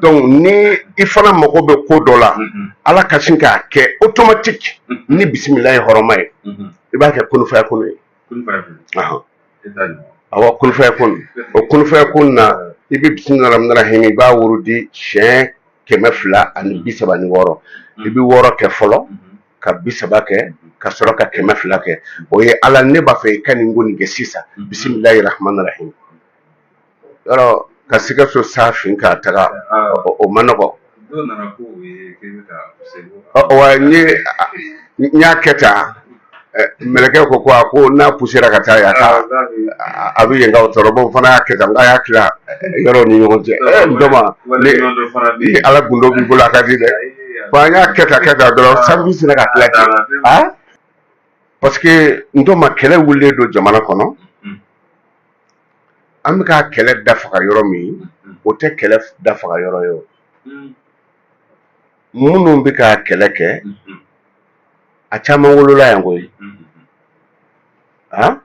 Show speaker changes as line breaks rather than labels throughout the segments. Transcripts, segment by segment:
Donc ni i fana mago bɛ ko dɔ la, Ala ka sin k'a kɛ automatique ni bisimilahi hɔrɔma ye, i b'a kɛ kunufaya kunu ye. Awɔ, kunufaya kun, o kunufaya kun na, i bɛ bisimilahi rahmani rahim, i b'a wurudi siɲɛ 236. I bɛ 6 kɛ fɔlɔ, ka 30 kɛ, ka sɔrɔ ka 200 kɛ. O ye Ala, ne b'a fɛ i ka nin ko nin kɛ sisan, bisimilahi rahmani rahim. Yɔrɔ ka Sikaso sa fin k'a taga, o ma nɔgɔ. Wa n ye n y'a kɛ tan, mɛlɛkɛ ko a ko n'a poussera ka taa yan, a bɛ yen kaw tɔɔrɔ. Bon, fana y'a kɛ tan, n y'a tila yɔrɔw ni ɲɔgɔn cɛ. N dɔma ni Ala gundo b'i bolo, a ka di dɛ. Bon, an y'a kɛ tan kɛ tan dɔrɔn, sanfi sera ka tila ten. Ah, parce que n dɔma, kɛlɛ wulilen don jamana kɔnɔ. An bɛ ka kɛlɛ da faga yɔrɔ min, o tɛ kɛlɛ da faga yɔrɔ ye. O minnu bɛ ka kɛlɛ kɛ, a caman wolola yan koyi. Ah,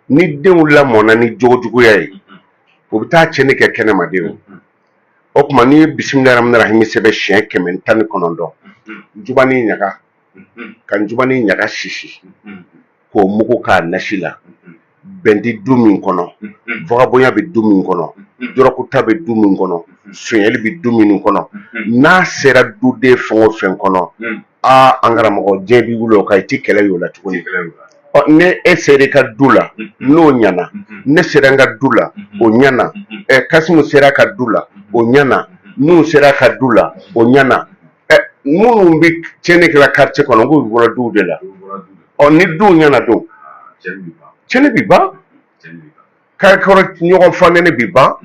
ni denw lamɔna ni jogojuguya ye, u bɛ taa tiɲɛni kɛ kɛnɛma de. O tuma, n'i ye bisimilahi rahmani rahim sɛbɛn siɲɛ 119, jubani ɲaga ka jubani ɲaga sisi k'o mugu k'a nasi la, bɛn tɛ du min kɔnɔ, vagabɔnya bɛ du min kɔnɔ, dɔrɔguta bɛ du min kɔnɔ, sonyɛli bɛ du minnu kɔnɔ, n'a sera duden fɛn o fɛn kɔnɔ, aa, an karamɔgɔ, diɲɛ b'i wuli o kan, i ti kɛlɛ y'o la tuguni. Ɔ, ne e sera i ka du la, n'o ɲɛna, ne sera n ka du la, o ɲɛna, ɛ, Kasimu sera ka du la, o ɲɛna, Nuhu sera ka du la, o ɲɛna. Ɛ, minnu bɛ tiɲɛni kɛra quartier kɔnɔ, k'u bɔra duw de la. Ɔ, ni duw ɲɛna don, tiɲɛni bi ban, kɔrɔ ɲɔgɔn fanɛni bi ban,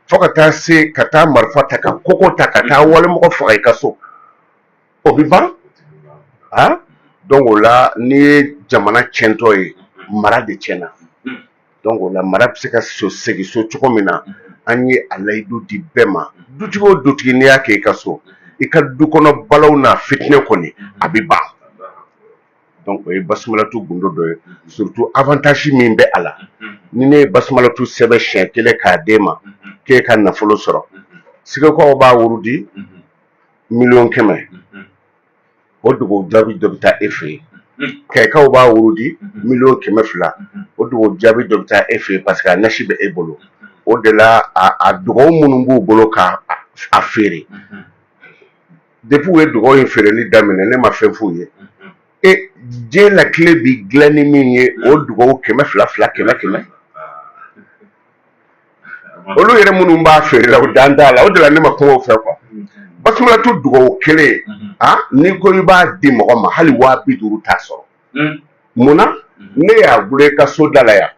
fo ka taa se ka taa marifa ta, ka koko ta, ka taa walimɔgɔ faga i ka so, o bi ban. Ah, donc o la, n'i ye jamana tiɲɛtɔ ye, mara de tiɲɛna. Donc o la, mara bɛ se ka so segin so cogo min na, an ye a layidu di bɛɛ ma. Dutigi o dutigi, n'i y'a kɛ i ka so, i ka du kɔnɔ balaw n'a fitinɛ kɔni, a bɛ ban. Donc o ye basumalatu gundo dɔ ye. Surtout avantage min bɛ a la, ni ne ye basumalatu sɛbɛn siɲɛ kelen k'a d'e ma k'e ka nafolo sɔrɔ, Sikasokaw b'a wurudi 100 000 000, o dugu jaabi dɔ bɛ taa e fɛ yen. Kɛkaw b'a wurudi 200 000 000, o dugu jaabi dɔ bɛ taa e fɛ yen, parce que a nasi bɛ e bolo. O de la, a dugawu minnu b'u bolo k'a a feere, depuis u ye dugawu in feereli daminɛ, ne ma fɛn f'u ye. E, diɲɛ la tile bi dilan ni min ye, o dugawu 200 fila, 100 100, olu yɛrɛ minnu b'a feere la, o dan t'a la. O de la, ne ma kuma o fɛ quoi. Basumalatu dugawu kelen, ah, n'i ko i b'a di mɔgɔ ma, hali 50 000 t'a sɔrɔ. Munna? Ne y'a bolo i ka so da la yan,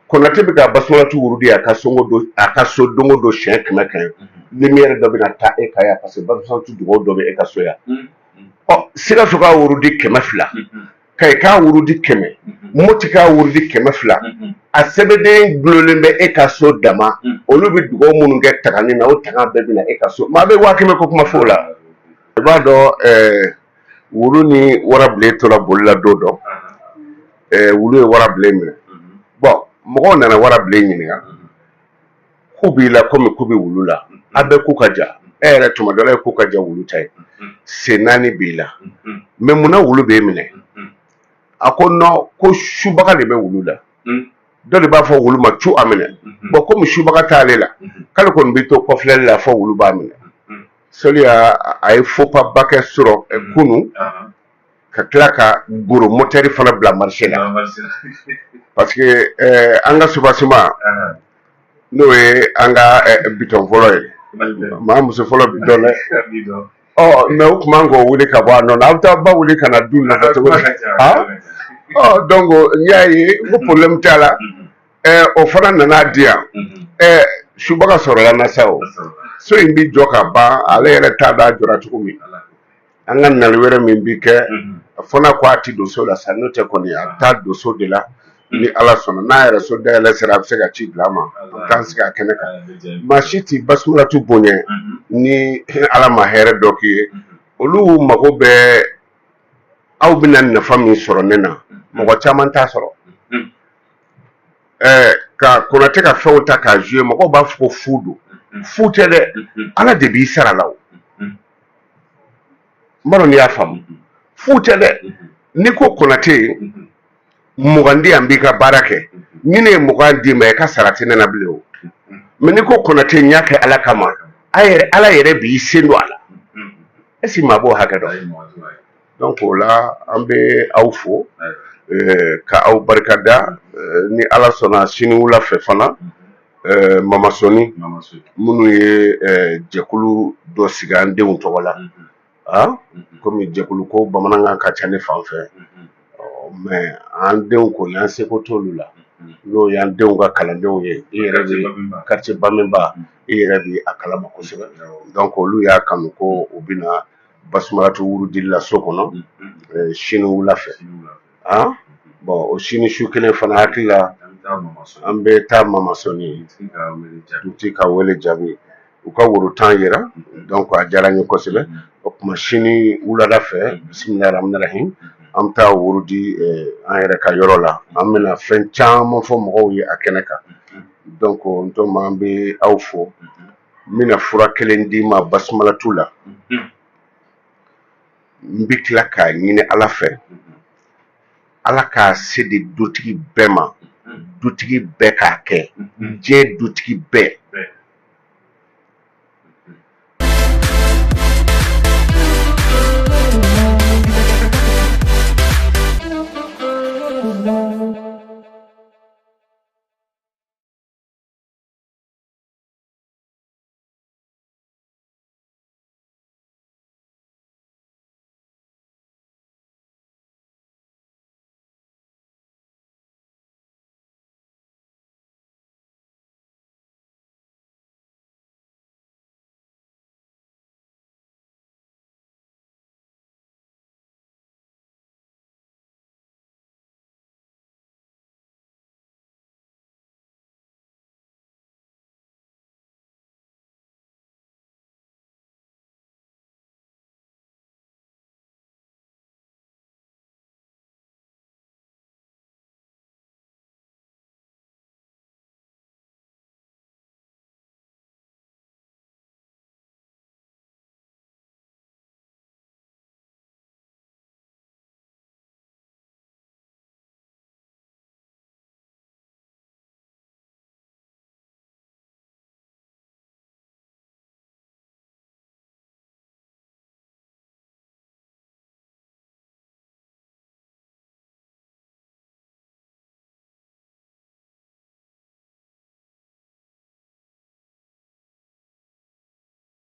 Konate bɛ ka basumalatu wurudi a ka so don, a ka so don o don siɲɛ 100 100, lumière dɔ bɛna taa e kan yan, parce que basumalatu dugawu dɔ bɛ e ka so yan. Ɔ, Sikaso ka wurudi 200, Kayi k'a wurudi 100, Moti k'a wurudi 200, a sɛbɛnden gulonlen bɛ e ka so dama. Olu bɛ dugawu minnu kɛ tagani na, o taga bɛɛ bɛ na e ka so. Maa bɛ 100 000 ko kuma fɔ o la. I b'a dɔn, wulu ni warabilen tora boli la don dɔ, wulu ye warabilen minɛ. Bon, mɔgɔw nana warabilen ɲininka k'u b'i la komi k'u bɛ wulu la, a bɛɛ k'u ka ja. E yɛrɛ, tuma dɔ la, e k'u ka ja wulu ta ye, sen naani b'i la, mais munna wulu b'e minɛ? A ko non, ko subaga de bɛ wulu la. Dɔ de b'a fɔ wulu ma cu, a minɛ. Bon, komi subaga t'ale la, k'ale kɔni bɛ to kɔfilɛli la fɔ wulu b'a minɛ. Seliya, a ye faux pas ba kɛ sɔrɔ kunun, ka tila ka gros moteur fana bila marché la, parce que an ka soubassement, n'o ye an ka bitɔn fɔlɔ ye, maa muso fɔlɔ bitɔn dɛ. Ɔ, mais o tun man k'o wuli ka bɔ a nɔ na. A bɛ taa ba wuli ka na du nɔfɛ cogo di? Ah, ɔ, donc n y'a ye ko problème t'a la. O fana nana di yan. Subaga sɔrɔla na sa. O so in bi jɔ ka ban, ale yɛrɛ t'a dɔn a jɔra cogo min. An ka nali wɛrɛ min bi kɛ, fo n'a ko a ti don so la sa, n'o tɛ kɔni, a bɛ taa don so de la ni Ala sɔnna. N'a yɛrɛ so dayɛlɛ sera, a bɛ se ka ci bila a ma, an t'an sigi a kɛnɛ kan. Maa si ti basumalatu bonya ni Ala ma hɛrɛ dɔ k'i ye. Olu mago bɛ, aw bɛna nafa min sɔrɔ ne na, mɔgɔ caman t'a sɔrɔ. Ka Konate ka fɛnw ta k'a jouer, mɔgɔw b'a fɔ ko fu don. Fu tɛ dɛ, Ala de b'i sara la o. N b'a dɔn n'i y'a faamu. Fu tɛ dɛ. N'i ko Konate, 20 di yan, n b'i ka baara kɛ, ni ne ye 20 d'i ma, i ka sara tɛ ne na bilen o. Mais n'i ko Konate, n y'a kɛ Ala kama, a yɛrɛ, Ala yɛrɛ b'i sen don a la. Est ce que maa b'o hakɛ dɔn? Donc o la, an bɛ aw fo ka aw barikada. Ni Ala sɔnna, sini wula fɛ fana, Mamasoni minnu ye jɛkulu dɔ sigi an denw tɔgɔ la, ah, komi jɛkulu ko bamanankan ka ca ne fan fɛ, mais an denw kɔni, an seko t'olu la, n'o y'an denw ka kalandenw ye. I yɛrɛ bɛ quartier Baminba, i yɛrɛ bɛ a kalama kosɛbɛ. Donc olu y'a kanu ko u bɛna Basumalatu wurudili la so kɔnɔ sini wula fɛ. Ah bon, o sini su kelen fana, hakili la, an bɛ taa Mamasoni, dugutigi ka wele jaabi, u ka woro 10 yira. Donc a diyara n ye kosɛbɛ. O tuma sini wulada fɛ, bisimilahi rahmani rahim, an bɛ taa wurudi an yɛrɛ ka yɔrɔ la. An bɛna fɛn caman fɔ mɔgɔw ye a kɛnɛ kan. Donc n tɔma, an bɛ aw fo. N bɛna fura kelen d'i ma Basumalatu la. N bɛ tila k'a ɲini Ala fɛ, Ala k'a se di dutigi bɛɛ ma, dutigi bɛɛ k'a kɛ, diɲɛ dutigi bɛɛ.